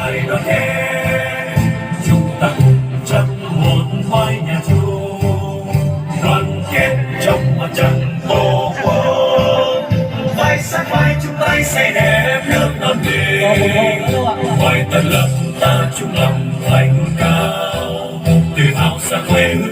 Đoàn kết, chúng ta cùng chăm một mái nhà chung. Đoàn kết trong mặt trận Tổ quốc, vai sát vai chung tay xây đẹp nước non mình. Ngoài tận lòng ta chung lòng phải ngẩng cao, tự hào xa quê hương